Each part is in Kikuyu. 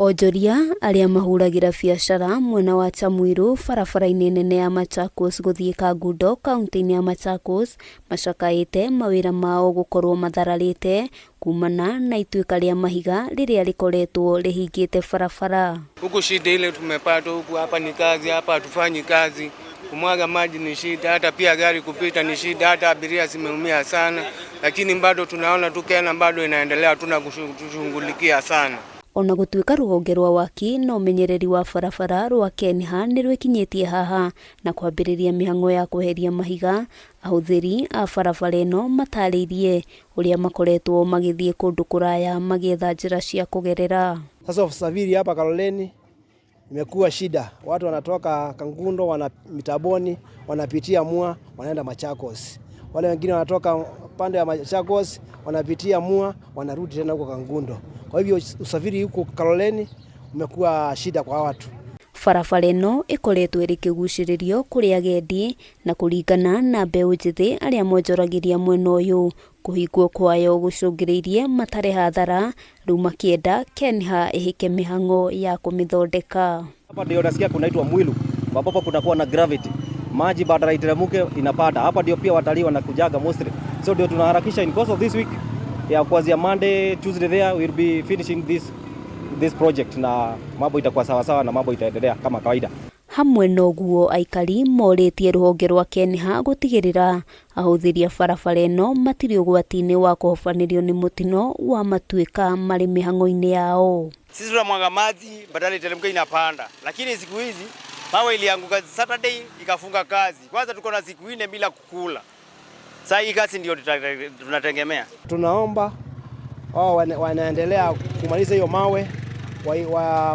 Onjoria arĩa mahũragĩra biacara mwena wa Chamwirũ barabara-inĩ nene ya Machakos gũthiĩ Kangundo kauntĩ-inĩ ya Machakos macakaĩte mawĩra mao gũkorwo mathararĩte kumana na ituĩka rĩa mahiga rĩrĩa rĩkoretwo rĩhingĩte barabara. Huku shida ile tumepata huku hapa ni kazi, hapa hatufanyi kazi, kumwaga maji ni shida, hata pia gari kupita ni shida, hata abiria zimeumia sana, lakini bado tunaona tu KeNHA bado inaendelea, tuna kushughulikia sana. Ona gũtuĩka rũhonge rwa waki na ũmenyereri wa barabara rwa KeNHA nĩ rwĩkinyĩtie haha na kwambĩrĩria mĩhang'o ya kweheria mahiga, ahũthĩri a barabara ĩno matarĩirie ũrĩa makoretwo magĩthiĩ kũndũ kũraya magĩetha njĩra cia kũgerera. Sasa usafiri hapa Kaloleni imekuwa shida, watu wanatoka Kangundo wana Mitaboni wanapitia Mua wanaenda Machakos, wale wengine wanatoka pande ya Machakos wanapitia Mua wanarudi tena huko Kangundo. Kwa hivyo usafiri huko Kaloleni umekuwa shida kwa watu. Barabara ĩno ĩkoretwo ĩrĩ kĩgucĩrĩrio kũrĩ agendi na kũringana na mbeũ njĩthĩ arĩa monjoragĩria mwena ũyũ, kũhingwo kwayo gũcũngĩrĩirie matare hathara rĩu makĩenda KeNHA ĩhĩke mĩhang'o ya kũmĩthondeka. Hapa ndio nasikia kunaitwa Mwilu ambapo kunakuwa na gravity, maji badala iteremke inapanda. Hapa ndio pia watalii wanakujaga mostly, so ndio tunaharakisha in course of this week ya kuanzia Monday, Tuesday there we'll be finishing this project na mambo itakuwa sawa sawa na mambo itaendelea kama kawaida. Hamwe na ũguo aikari morĩtie rũhonge rwa KeNHA gũtigĩrĩra ahũthĩri a barabara ĩno matirĩ ũgwati-inĩ wa kũhobanĩrio nĩ mũtino wa matuĩka marĩ mĩhang'o-inĩ yao. Sisi tunamwaga maji badala iteremke inapanda, lakini siku hizi mawe ilianguka Saturday ikafunga kazi. Kwanza tuko na siku nne bila kukula. Sasa hii kazi ndio tunategemea. Tunaomba wao wanaendelea kumaliza hiyo mawe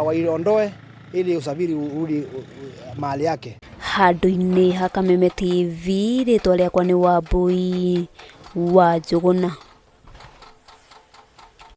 waiondoe ili usafiri urudi mahali yake. Handũ-inĩ ha Kameme TV rĩtwa rĩakwa nĩ Wambui wa Njũgũna.